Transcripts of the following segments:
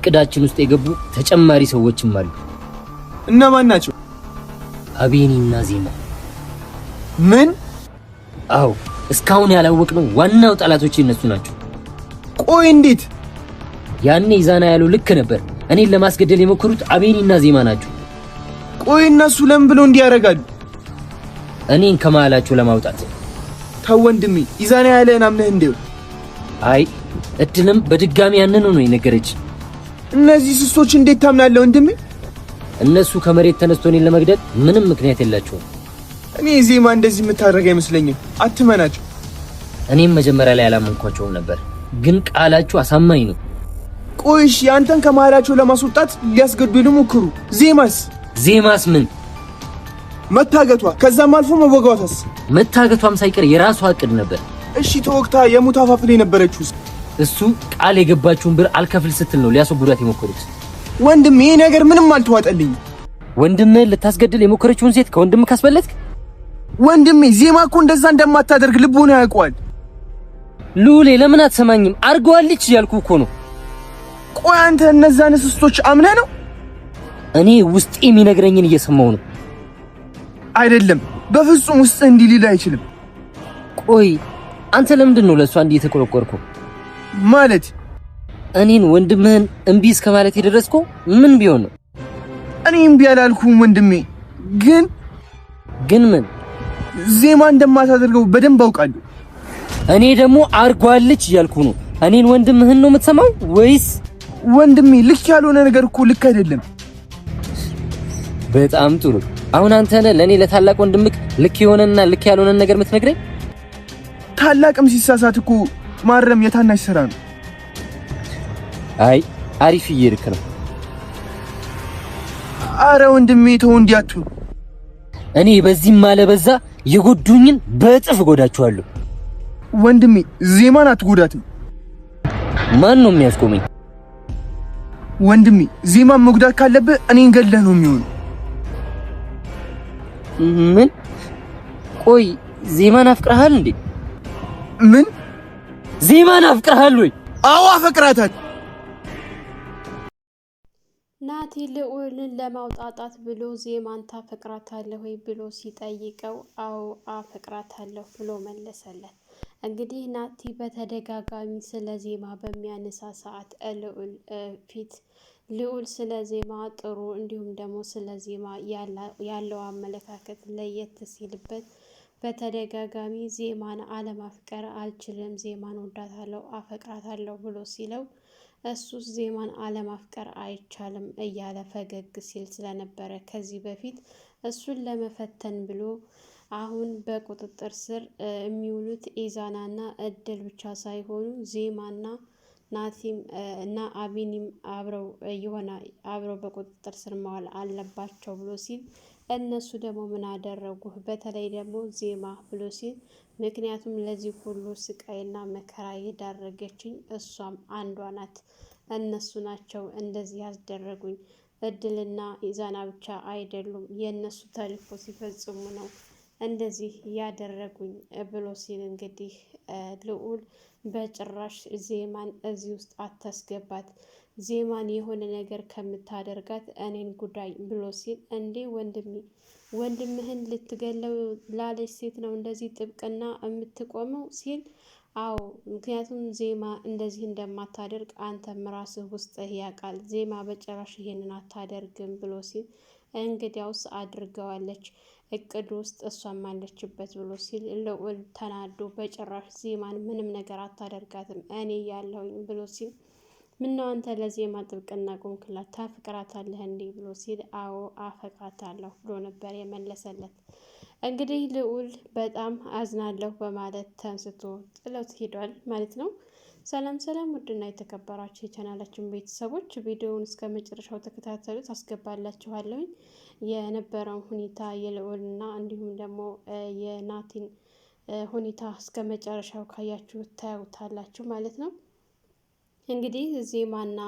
እቅዳችን ውስጥ የገቡ ተጨማሪ ሰዎችም አሉ። እነማን ናቸው? አቤኒና ዜማ። ምን? አዎ፣ እስካሁን ያላወቅነው ዋናው ጠላቶች እነሱ ናቸው። ቆይ እንዴት? ያኔ ኢዛና ያለው ልክ ነበር። እኔን ለማስገደል የሞከሩት አቤኒና ዜማ ናቸው። ቆይ እነሱ ለምን ብለው እንዲህ ያደርጋሉ? እኔን ከመሃላቸው ለማውጣት። ተው ወንድሜ፣ ኢዛና ያለህን አምነህ እንዴው? አይ፣ እድልም በድጋሚ ያንኑ ነው የነገረች። እነዚህ ስስቶች እንዴት ታምናለህ ወንድሜ? እነሱ ከመሬት ተነስቶ እኔን ለመግደል ምንም ምክንያት የላቸውም። እኔ ዜማ እንደዚህ የምታደርግ አይመስለኝም። አትመናቸው። እኔም መጀመሪያ ላይ አላመንኳቸውም ነበር፣ ግን ቃላችሁ አሳማኝ ነው። ቆይ እሺ፣ አንተን ከመሃላቸው ለማስወጣት ሊያስገድሉ ሞክሩ። ዜማስ? ዜማስ ምን? መታገቷ፣ ከዛም አልፎ መወጋቷስ? መታገቷም ሳይቀር የራሷ እቅድ ነበር። እሺ፣ ተወግታ የሙት አፋፍ ላይ የነበረችውስ? እሱ ቃል የገባችውን ብር አልከፍል ስትል ነው ሊያስወግዷት የሞከሩት። ወንድም፣ ይሄ ነገር ምንም አልተዋጠልኝም። ወንድምህን ልታስገድል የሞከረችውን ሴት ከወንድምህ ካስበለጥክ? ወንድሜ፣ ዜማ እኮ እንደዛ እንደማታደርግ ልቦና ያውቀዋል። ሉሌ፣ ለምን አትሰማኝም? አድርገዋለች እያልኩ እኮ ነው። ቆይ አንተ እነዛን እንስሶች አምነህ ነው? እኔ ውስጤ የሚነግረኝን እየሰማው ነው። አይደለም፣ በፍጹም ውስጥ እንዲህ ሊል አይችልም። ቆይ አንተ ለምንድን ነው ለእሷ እንዲህ የተቆረቆርከው? ማለት? እኔን ወንድምህን እምቢ እስከ ማለት የደረስከው ምን ቢሆን ነው? እኔ እምቢ አላልኩም ወንድሜ፣ ግን ግን ምን? ዜማ እንደማታደርገው በደንብ አውቃለሁ። እኔ ደግሞ አርጓለች እያልኩ ነው። እኔን ወንድምህን ነው የምትሰማው ወይስ? ወንድሜ፣ ልክ ያልሆነ ነገር እኮ ልክ አይደለም። በጣም ጥሩ። አሁን አንተ ነህ ለእኔ ለታላቅ ወንድምክ ልክ የሆነና ልክ ያልሆነ ነገር የምትነግረኝ? ታላቅም ሲሳሳት እኮ ማረም የታናሽ ስራ ነው። አይ፣ አሪፍ እየሄድክ ነው። አረ ወንድሜ ተው እንዲህ አትሁን። እኔ በዚህም አለ በዛ የጎዱኝን በእጥፍ እጎዳችኋለሁ። ወንድሜ፣ ዜማን አትጎዳትም። ማን ነው የሚያስቆመኝ? ወንድሜ፣ ዜማን መጉዳት ካለብህ እኔን ገለህ ነው የሚሆነው። ምን? ቆይ ዜማን አፍቅረሃል እንዴ? ምን? ዜማን አፍቅረሃል ወይ? አዎ፣ አፈቅራታለሁ። ናቲ ልዑልን ለማውጣጣት ብሎ ዜማን ታፈቅራታለህ ወይ ብሎ ሲጠይቀው አዎ አፈቅራታለሁ ብሎ መለሰለት። እንግዲህ ናቲ በተደጋጋሚ ስለ ዜማ በሚያነሳ ሰዓት ልዑል ፊት ልዑል ስለ ዜማ ጥሩ እንዲሁም ደግሞ ስለ ዜማ ያለው አመለካከት ለየት ሲልበት በተደጋጋሚ ዜማን አለማፍቀር አልችልም፣ ዜማን ወዳታለሁ፣ አፈቅራታለሁ ብሎ ሲለው እሱስ ዜማን አለማፍቀር አይቻልም እያለ ፈገግ ሲል ስለነበረ ከዚህ በፊት እሱን ለመፈተን ብሎ አሁን በቁጥጥር ስር የሚውሉት ኢዛናና እድል ብቻ ሳይሆኑ ዜማና ናቲም እና አቢኒም አብረው የሆነ አብረው በቁጥጥር ስር መዋል አለባቸው ብሎ ሲል እነሱ ደግሞ ምን አደረጉህ? በተለይ ደግሞ ዜማ ብሎ ሲል ምክንያቱም ለዚህ ሁሉ ስቃይና መከራ የዳረገችኝ እሷም አንዷ ናት። እነሱ ናቸው እንደዚህ ያስደረጉኝ። እድልና ኢዛና ብቻ አይደሉም፣ የእነሱ ተልእኮ ሲፈጽሙ ነው እንደዚህ ያደረጉኝ ብሎ ሲል እንግዲህ ልዑል በጭራሽ ዜማን እዚህ ውስጥ አታስገባት፣ ዜማን የሆነ ነገር ከምታደርጋት እኔን ጉዳይ ብሎ ሲል እንዴ ወንድሜ፣ ወንድምህን ልትገለው ላለች ሴት ነው እንደዚህ ጥብቅና የምትቆመው ሲል አዎ፣ ምክንያቱም ዜማ እንደዚህ እንደማታደርግ አንተም ራስህ ውስጥህ ያውቃል። ዜማ በጭራሽ ይሄንን አታደርግም ብሎ ሲል እንግዲያውስ አድርገዋለች እቅድ ውስጥ እሷም አለችበት ብሎ ሲል ልዑል ተናዶ በጭራሽ ዜማን ምንም ነገር አታደርጋትም እኔ ያለሁኝ ብሎ ሲል ምነው አንተ ለዜማ ጥብቅና ቆምክላት ታፍቅራታለህ እንዴ ብሎ ሲል አዎ አፈቅራታለሁ ብሎ ነበር የመለሰለት። እንግዲህ ልዑል በጣም አዝናለሁ በማለት ተንስቶ ጥሎት ሄዷል ማለት ነው። ሰላም ሰላም፣ ውድና የተከበራችሁ የቻናላችን ቤተሰቦች ቪዲዮውን እስከ መጨረሻው ተከታተሉት፣ አስገባላችኋለሁኝ የነበረውን ሁኔታ የልዑልና እንዲሁም ደግሞ የናቲን ሁኔታ እስከ መጨረሻው ካያችሁ ታዩታላችሁ ማለት ነው። እንግዲህ ዜማና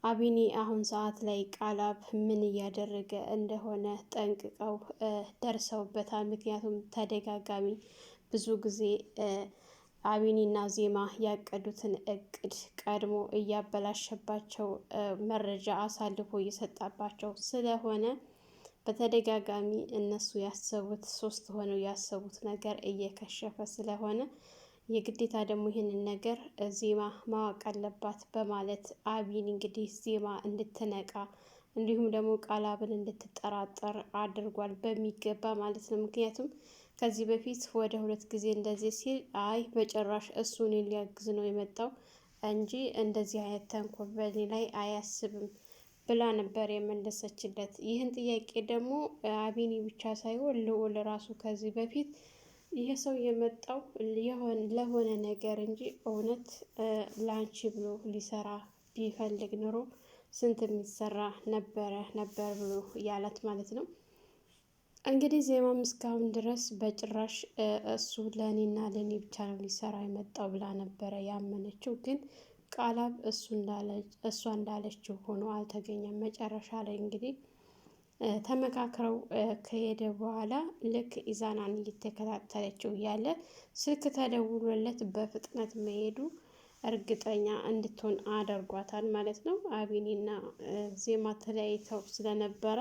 አቢኒ አሁን ሰዓት ላይ ቃላብ ምን እያደረገ እንደሆነ ጠንቅቀው ደርሰውበታል። ምክንያቱም ተደጋጋሚ ብዙ ጊዜ አቢኒና ዜማ ያቀዱትን እቅድ ቀድሞ እያበላሸባቸው መረጃ አሳልፎ እየሰጣባቸው ስለሆነ በተደጋጋሚ እነሱ ያሰቡት ሶስት ሆነው ያሰቡት ነገር እየከሸፈ ስለሆነ የግዴታ ደግሞ ይህንን ነገር ዜማ ማወቅ አለባት በማለት አቢን እንግዲህ ዜማ እንድትነቃ እንዲሁም ደግሞ ቃላብን እንድትጠራጠር አድርጓል በሚገባ ማለት ነው። ምክንያቱም ከዚህ በፊት ወደ ሁለት ጊዜ እንደዚህ ሲል አይ በጭራሽ እሱ እኔን ሊያግዝ ነው የመጣው እንጂ እንደዚህ አይነት ተንኮል በእኔ ላይ አያስብም ብላ ነበር የመለሰችለት። ይህን ጥያቄ ደግሞ አቢኒ ብቻ ሳይሆን ልዑል ራሱ ከዚህ በፊት ይህ ሰው የመጣው ለሆነ ነገር እንጂ እውነት ለአንቺ ብሎ ሊሰራ ቢፈልግ ኑሮ ስንት የሚሰራ ነበረ ነበር ብሎ ያላት ማለት ነው። እንግዲህ ዜማም እስካሁን ድረስ በጭራሽ እሱ ለእኔና ለእኔ ብቻ ነው ሊሰራ የመጣው ብላ ነበረ ያመነችው። ግን ቃላብ እሷ እንዳለችው ሆኖ አልተገኘም። መጨረሻ ላይ እንግዲህ ተመካክረው ከሄደ በኋላ ልክ ኢዛናን እየተከታተለችው እያለ ስልክ ተደውሎለት በፍጥነት መሄዱ እርግጠኛ እንድትሆን አደርጓታል ማለት ነው። አቢኒና ዜማ ተለያይተው ስለነበረ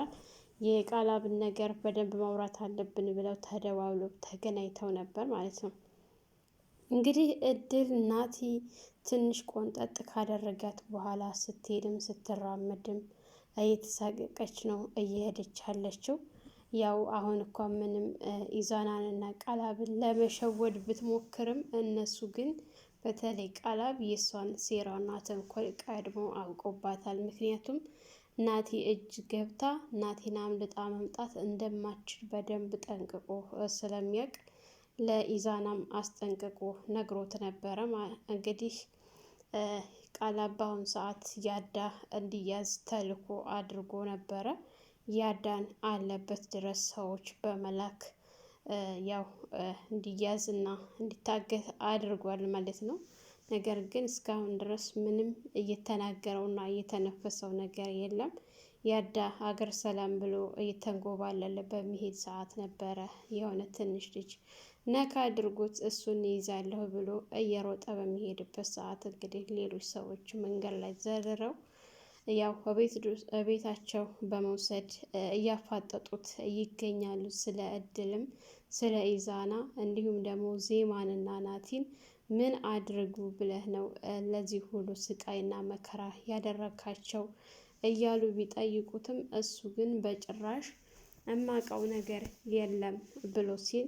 የቃላብን ነገር በደንብ ማውራት አለብን ብለው ተደዋውለው ተገናኝተው ነበር ማለት ነው። እንግዲህ እድል ናቲ ትንሽ ቆንጠጥ ካደረጋት በኋላ ስትሄድም ስትራመድም እየተሳቀቀች ነው እየሄደች ያለችው። ያው አሁን እኳ ምንም ኢዛናንና ቃላብን ለመሸወድ ብትሞክርም እነሱ ግን በተለይ ቃላብ የእሷን ሴራና ተንኮል ቀድሞ አውቆባታል። ምክንያቱም ናቲ እጅ ገብታ ናቲን አምልጣ መምጣት እንደማትችል በደንብ ጠንቅቆ ስለሚያውቅ ለኢዛናም አስጠንቅቆ ነግሮት ነበረ። እንግዲህ ቃላብ በአሁን ሰዓት ያዳ እንዲያዝ ተልኮ አድርጎ ነበረ። ያዳን አለበት ድረስ ሰዎች በመላክ ያው እንዲያዝ እና እንዲታገት አድርጓል ማለት ነው። ነገር ግን እስካሁን ድረስ ምንም እየተናገረውና እየተነፈሰው ነገር የለም። ያዳ ሀገር ሰላም ብሎ እየተንጎባለለ በሚሄድ ሰዓት ነበረ የሆነ ትንሽ ልጅ ነካ አድርጎት እሱን ይዛለሁ ብሎ እየሮጠ በሚሄድበት ሰዓት እንግዲህ ሌሎች ሰዎች መንገድ ላይ ዘርረው ያው ቤታቸው በመውሰድ እያፋጠጡት ይገኛሉ። ስለ እድልም ስለ ኢዛና እንዲሁም ደግሞ ዜማንና ናቲን ምን አድርጉ ብለህ ነው ለዚህ ሁሉ ስቃይና መከራ ያደረካቸው እያሉ ቢጠይቁትም እሱ ግን በጭራሽ እማቀው ነገር የለም ብሎ ሲል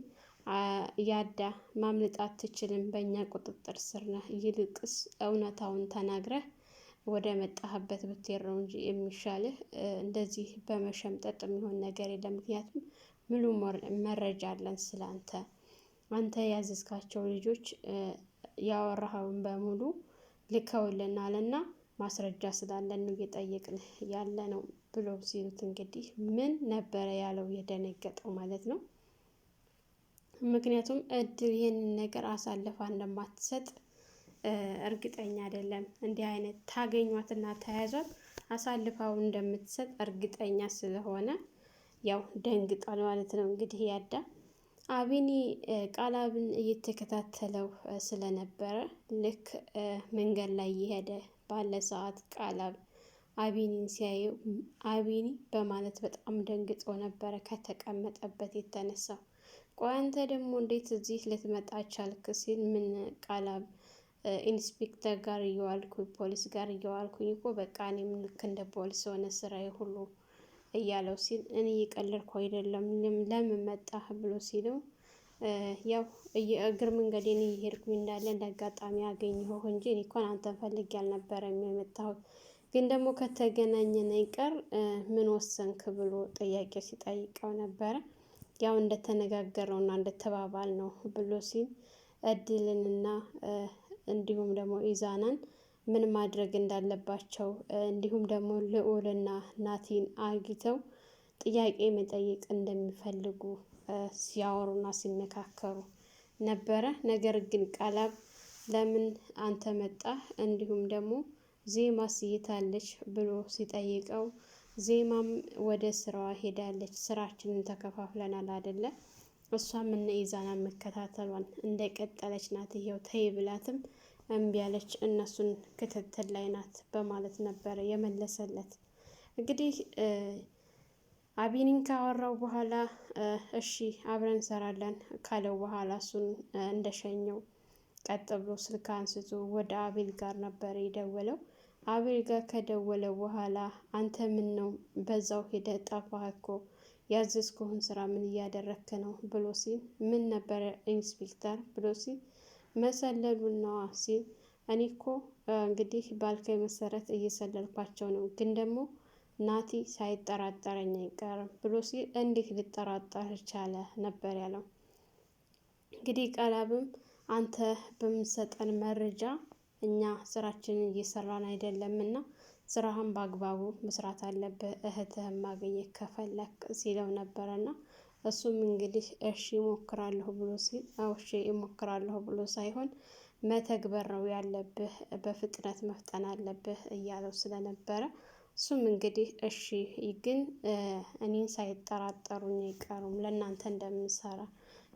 ያዳ ማምለጥ አትችልም፣ በእኛ ቁጥጥር ስር ነህ። ይልቅስ እውነታውን ተናግረህ ወደ መጣህበት ብትሄድ ነው እንጂ የሚሻልህ እንደዚህ በመሸምጠጥ የሚሆን ነገር የለም። ምክንያቱም ሙሉ መረጃ አለን ስለ አንተ። አንተ ያዘዝካቸው ልጆች ያወራኸውን በሙሉ ልከውልናል እና ማስረጃ ስላለን ነው እየጠየቅንህ ያለ ነው ብሎ ሲሉት እንግዲህ ምን ነበረ ያለው የደነገጠው ማለት ነው። ምክንያቱም እድል ይህንን ነገር አሳልፋ እንደማትሰጥ እርግጠኛ አይደለም። እንዲህ አይነት ታገኟትና ተያዟት አሳልፋው እንደምትሰጥ እርግጠኛ ስለሆነ ያው ደንግጧል ማለት ነው። እንግዲህ ያዳ አቢኒ ቃላብን እየተከታተለው ስለነበረ ልክ መንገድ ላይ እየሄደ ባለ ሰዓት ቃላብ አቢኒን ሲያየው አቢኒ በማለት በጣም ደንግጦ ነበረ ከተቀመጠበት የተነሳው። ቆይ አንተ ደግሞ እንዴት እዚህ ልትመጣ ቻልክ? ሲል ምን ቃላብ ኢንስፔክተር ጋር እየዋልኩኝ ፖሊስ ጋር እየዋልኩኝ እኮ በቃ እኔም ልክ እንደ ፖሊስ ሆነ ስራዬ ሁሉ እያለው ሲል እኔ እየቀለድኩ አይደለም ለምን መጣህ ብሎ ሲለው ያው እግር መንገዴን እየሄድኩኝ እንዳለ እንደ አጋጣሚ አገኘሁህ እንጂ እኔ እንኳን አንተን ፈልጌ አልነበረም የመጣሁት፣ ግን ደግሞ ከተገናኘን አይቀር ምን ወሰንክ ብሎ ጥያቄ ሲጠይቀው ነበረ። ያው እንደተነጋገረው እና እንደተባባል ነው ብሎ ሲል እድልንና እንዲሁም ደግሞ ኢዛናን ምን ማድረግ እንዳለባቸው እንዲሁም ደግሞ ልዑልና ናቲን አግኝተው ጥያቄ መጠየቅ እንደሚፈልጉ ሲያወሩና ሲመካከሩ ነበረ። ነገር ግን ቃላብ ለምን አንተ መጣህ እንዲሁም ደግሞ ዜማስ የታለች ብሎ ሲጠይቀው ዜማም ወደ ስራዋ ሄዳለች፣ ስራችንን ተከፋፍለናል አደለ? እሷም እነ ኢዛና መከታተሏን እንደቀጠለች ናት። ይኸው ተይ ብላትም እምቢ አለች። እነሱን ክትትል ላይ ናት በማለት ነበረ የመለሰለት። እንግዲህ አቢኒን ካወራው በኋላ እሺ አብረን እንሰራለን ካለው በኋላ እሱን እንደሸኘው ቀጥ ብሎ ስልክ አንስቶ ወደ አቤል ጋር ነበረ የደወለው። አቤል ጋር ከደወለ በኋላ አንተ ምን ነው በዛው ሄደ ጠፋህ እኮ ያዘዝኩህን ስራ ምን እያደረክ ነው ብሎ ሲል፣ ምን ነበረ ኢንስፔክተር ብሎ ሲል፣ መሰለሉን ነዋ ሲል፣ እኔ እኮ እንግዲህ ባልከኝ መሰረት እየሰለልኳቸው ነው፣ ግን ደግሞ ናቲ ሳይጠራጠረኝ አይቀርም ብሎ ሲል፣ እንዴት ሊጠራጠር ቻለ ነበር ያለው። እንግዲህ ቃላብም አንተ በምሰጠን መረጃ እኛ ስራችንን እየሰራን አይደለምና ስራህን በአግባቡ መስራት አለብህ እህትህን ማግኘት ከፈለክ ሲለው ነበረና እሱም እንግዲህ እሺ እሞክራለሁ ብሎ ሲል፣ እሺ እሞክራለሁ ብሎ ሳይሆን መተግበር ነው ያለብህ፣ በፍጥነት መፍጠን አለብህ እያለው ስለነበረ እሱም እንግዲህ እሺ ግን እኔን ሳይጠራጠሩኝ አይቀሩም ለእናንተ እንደምሰራ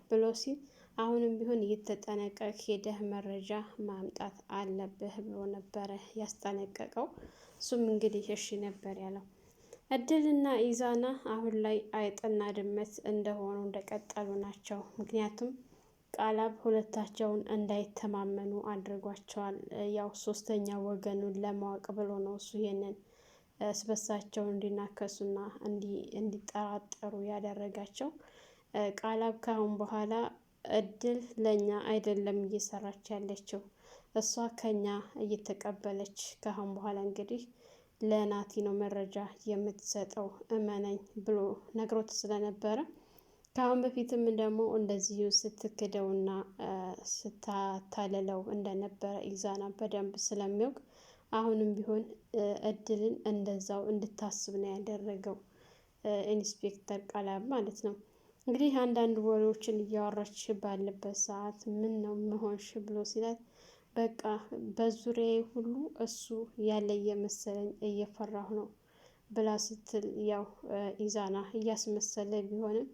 ብሎ ሲል፣ አሁንም ቢሆን እየተጠነቀቅ ሄደህ መረጃ ማምጣት አለብህ ብሎ ነበረ ያስጠነቀቀው። እሱም እንግዲህ እሺ ነበር ያለው። እድልና ኢዛና አሁን ላይ አይጥና ድመት እንደሆኑ እንደቀጠሉ ናቸው። ምክንያቱም ቃላብ ሁለታቸውን እንዳይተማመኑ አድርጓቸዋል። ያው ሶስተኛ ወገኑን ለማወቅ ብሎ ነው እሱ ይሄንን እስበሳቸው እንዲናከሱና እንዲጠራጠሩ ያደረጋቸው። ቃላብ ካሁን በኋላ እድል ለእኛ አይደለም እየሰራች ያለችው፣ እሷ ከኛ እየተቀበለች ካሁን በኋላ እንግዲህ ለናቲ ነው መረጃ የምትሰጠው እመነኝ ብሎ ነግሮት ስለነበረ፣ ከአሁን በፊትም ደግሞ እንደዚሁ ስትክደውና ስታታልለው እንደነበረ ኢዛና በደንብ ስለሚያውቅ አሁንም ቢሆን እድልን እንደዛው እንድታስብ ነው ያደረገው ኢንስፔክተር ቃላብ ማለት ነው። እንግዲህ አንዳንድ ወሬዎችን እያወራች ባለበት ሰዓት ምን ነው መሆንሽ ብሎ ሲላት፣ በቃ በዙሪያዬ ሁሉ እሱ ያለ እየመሰለኝ እየፈራሁ ነው ብላ ስትል፣ ያው ኢዛና እያስመሰለ ቢሆንም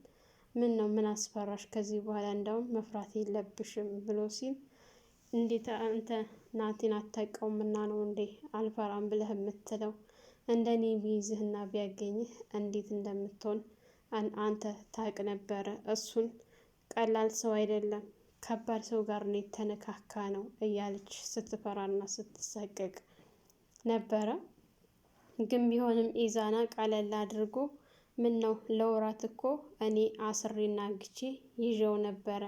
ምን ነው ምን አስፈራሽ? ከዚህ በኋላ እንደውም መፍራት የለብሽም ብሎ ሲል፣ እንዴት አንተ ናቲን አታውቀውም እና ነው እንዴ አልፈራም ብለህ የምትለው? እንደኔ ቢይዝህና ቢያገኝህ እንዴት እንደምትሆን አንተ ታውቅ ነበረ። እሱን ቀላል ሰው አይደለም፣ ከባድ ሰው ጋር ነው የተነካካ ነው እያለች ስትፈራና ስትሰቀቅ ነበረ። ግን ቢሆንም ኢዛና ቀለል አድርጎ ምን ነው ለወራት እኮ እኔ አስሬና ግቼ ይዤው ነበረ፣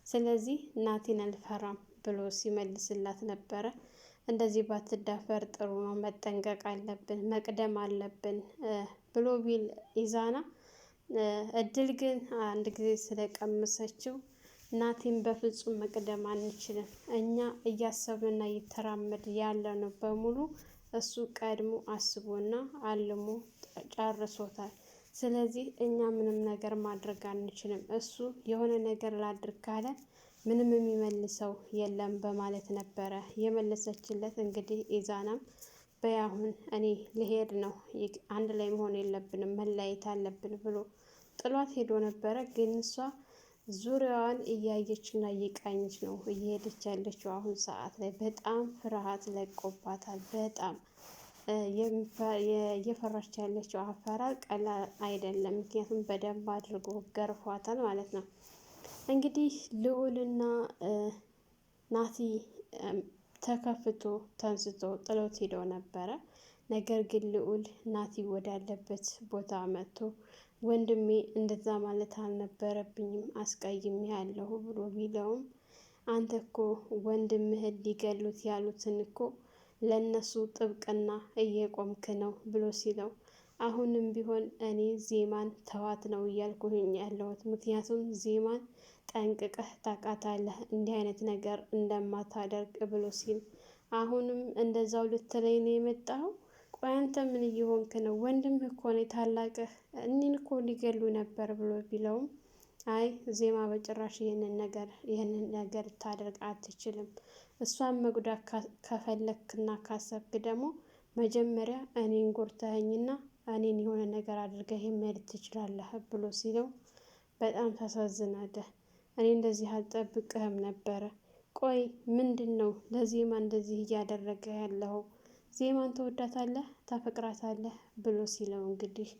ስለዚህ ናቲን አልፈራም ብሎ ሲመልስላት ነበረ። እንደዚህ ባትዳፈር ጥሩ ነው፣ መጠንቀቅ አለብን፣ መቅደም አለብን ብሎ ቢል ኢዛና፣ እድል ግን አንድ ጊዜ ስለቀመሰችው ናቲን በፍጹም መቅደም አንችልም፣ እኛ እያሰብንና እየተራመድ ያለ ነው በሙሉ እሱ ቀድሞ አስቦና አልሞ ጨርሶታል። ስለዚህ እኛ ምንም ነገር ማድረግ አንችልም። እሱ የሆነ ነገር ላድርግ ካለ ምንም የሚመልሰው የለም በማለት ነበረ የመለሰችለት። እንግዲህ ኢዛናም በይ አሁን እኔ ልሄድ ነው፣ አንድ ላይ መሆን የለብንም መለያየት አለብን ብሎ ጥሏት ሄዶ ነበረ። ግን እሷ ዙሪያዋን እያየች እና እየቃኘች ነው እየሄደች ያለችው። አሁን ሰዓት ላይ በጣም ፍርሃት ለቆባታል። በጣም እየፈራች ያለችው አፈራር ቀላል አይደለም። ምክንያቱም በደንብ አድርጎ ገርፏታል ማለት ነው። እንግዲህ ልዑልና ናቲ ተከፍቶ ተንስቶ ጥሎት ሄደው ነበረ። ነገር ግን ልዑል ናቲ ወዳለበት ቦታ መጥቶ ወንድሜ እንደዛ ማለት አልነበረብኝም አስቀይሜ ያለሁ ብሎ ቢለውም፣ አንተ እኮ ወንድምህን ሊገሉት ያሉትን እኮ ለነሱ ጥብቅና እየቆምክ ነው ብሎ ሲለው፣ አሁንም ቢሆን እኔ ዜማን ተዋት ነው እያልኩኝ ያለሁት፣ ምክንያቱም ዜማን ጠንቅቀህ ታውቃታለህ እንዲህ አይነት ነገር እንደማታደርግ ብሎ ሲል፣ አሁንም እንደዛው ልትለኝ ነው የመጣኸው? ቆይ አንተ ምን እየሆንክ ነው? ወንድምህ እኮ ነው ታላቅህ፣ እኔን እኮ ሊገሉ ነበር ብሎ ቢለውም፣ አይ ዜማ በጭራሽ ይህንን ነገር ታደርግ አትችልም። እሷን መጉዳት ከፈለክና ካሰብክ ደግሞ መጀመሪያ እኔን ጎድተኸኝና እኔን የሆነ ነገር አድርገህ መሄድ ትችላለህ ብሎ ሲለው፣ በጣም ታሳዝናለህ። እኔ እንደዚህ አልጠብቅህም ነበረ። ቆይ ምንድን ነው ለዜማ እንደዚህ እያደረገ ያለው? ዜማን ትወዳታለህ፣ ታፈቅራታለህ ብሎ ሲለው እንግዲህ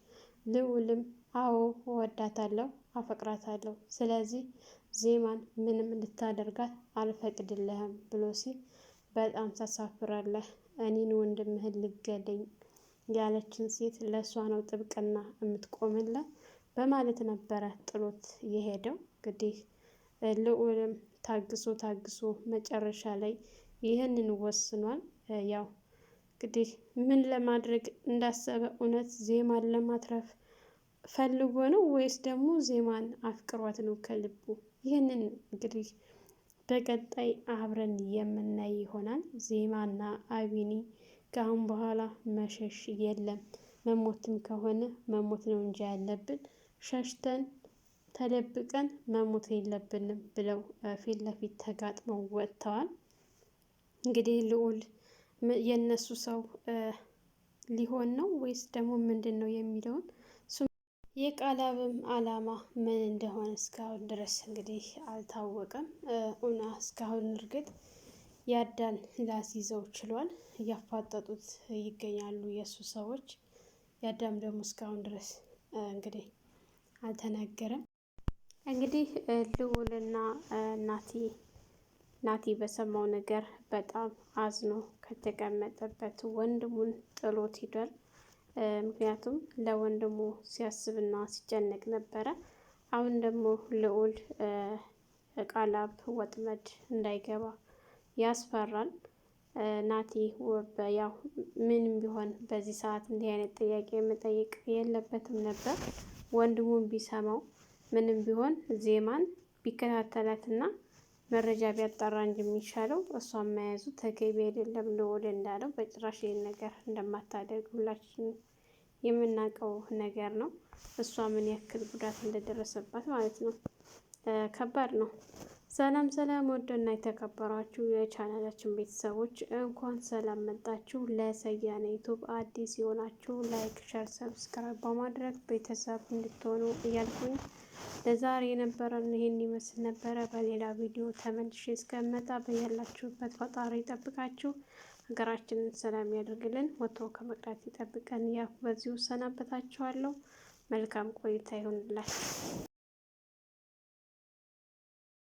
ልዑልም አዎ እወዳታለሁ፣ አፈቅራታለሁ፣ ስለዚህ ዜማን ምንም እንድታደርጋት አልፈቅድልህም ብሎ ሲል በጣም ታሳፍራለህ፣ እኔን ወንድምህን ልገለኝ ያለችን ሴት ለእሷ ነው ጥብቅና የምትቆምለት በማለት ነበረ ጥሎት የሄደው። እንግዲህ ልዑልም ታግሶ ታግሶ መጨረሻ ላይ ይህንን ወስኗል። ያው እንግዲህ ምን ለማድረግ እንዳሰበ እውነት ዜማን ለማትረፍ ፈልጎ ነው ወይስ ደግሞ ዜማን አፍቅሯት ነው ከልቡ? ይህንን እንግዲህ በቀጣይ አብረን የምናይ ይሆናል። ዜማና አቢኒ ከአሁን በኋላ መሸሽ የለም። መሞትም ከሆነ መሞት ነው እንጂ ያለብን ሸሽተን ተደብቀን መሞት የለብንም ብለው ፊት ለፊት ተጋጥመው ወጥተዋል። እንግዲህ ልዑል የእነሱ ሰው ሊሆን ነው ወይስ ደግሞ ምንድን ነው የሚለውን የቃላብም አላማ ምን እንደሆነ እስካሁን ድረስ እንግዲህ አልታወቀም። ኡና እስካሁን እርግጥ ያዳን ላስይዘው ችሏል። እያፋጠጡት ይገኛሉ የእሱ ሰዎች። ያዳም ደግሞ እስካሁን ድረስ እንግዲህ አልተናገረም። እንግዲህ ልዑልና ናቲ ናቲ በሰማው ነገር በጣም አዝኖ ከተቀመጠበት ወንድሙን ጥሎት ሂዷል። ምክንያቱም ለወንድሙ ሲያስብና ሲጨነቅ ነበረ። አሁን ደግሞ ልዑል ቃላብ ወጥመድ እንዳይገባ ያስፈራል። ናቲ ያው ምንም ቢሆን በዚህ ሰዓት እንዲህ አይነት ጥያቄ መጠየቅ የለበትም ነበር። ወንድሙን ቢሰማው ምንም ቢሆን ዜማን ቢከታተላትና መረጃ ቢያጣራ እንጂ የሚሻለው እሷን መያዙ ተገቢ አይደለም። ልዑል እንዳለው በጭራሽ ይህን ነገር እንደማታደርግ ሁላችን የምናውቀው ነገር ነው። እሷ ምን ያክል ጉዳት እንደደረሰባት ማለት ነው። ከባድ ነው። ሰላም ሰላም፣ ወደና የተከበራችሁ የቻናላችን ቤተሰቦች እንኳን ሰላም መጣችሁ። ለሰያነ ዩቱብ አዲስ የሆናችሁ like፣ share፣ subscribe በማድረግ ቤተሰብ እንድትሆኑ እያልኩኝ ለዛሬ የነበረን ይህን ይመስል ነበረ። በሌላ ቪዲዮ ተመልሼ እስከመጣ በያላችሁበት ፈጣሪ ይጠብቃችሁ፣ ሀገራችንን ሰላም ያደርግልን፣ ወጥቶ ከመቅረት ይጠብቀን። ያው በዚሁ እሰናበታችኋለሁ። መልካም ቆይታ ይሁንላችሁ።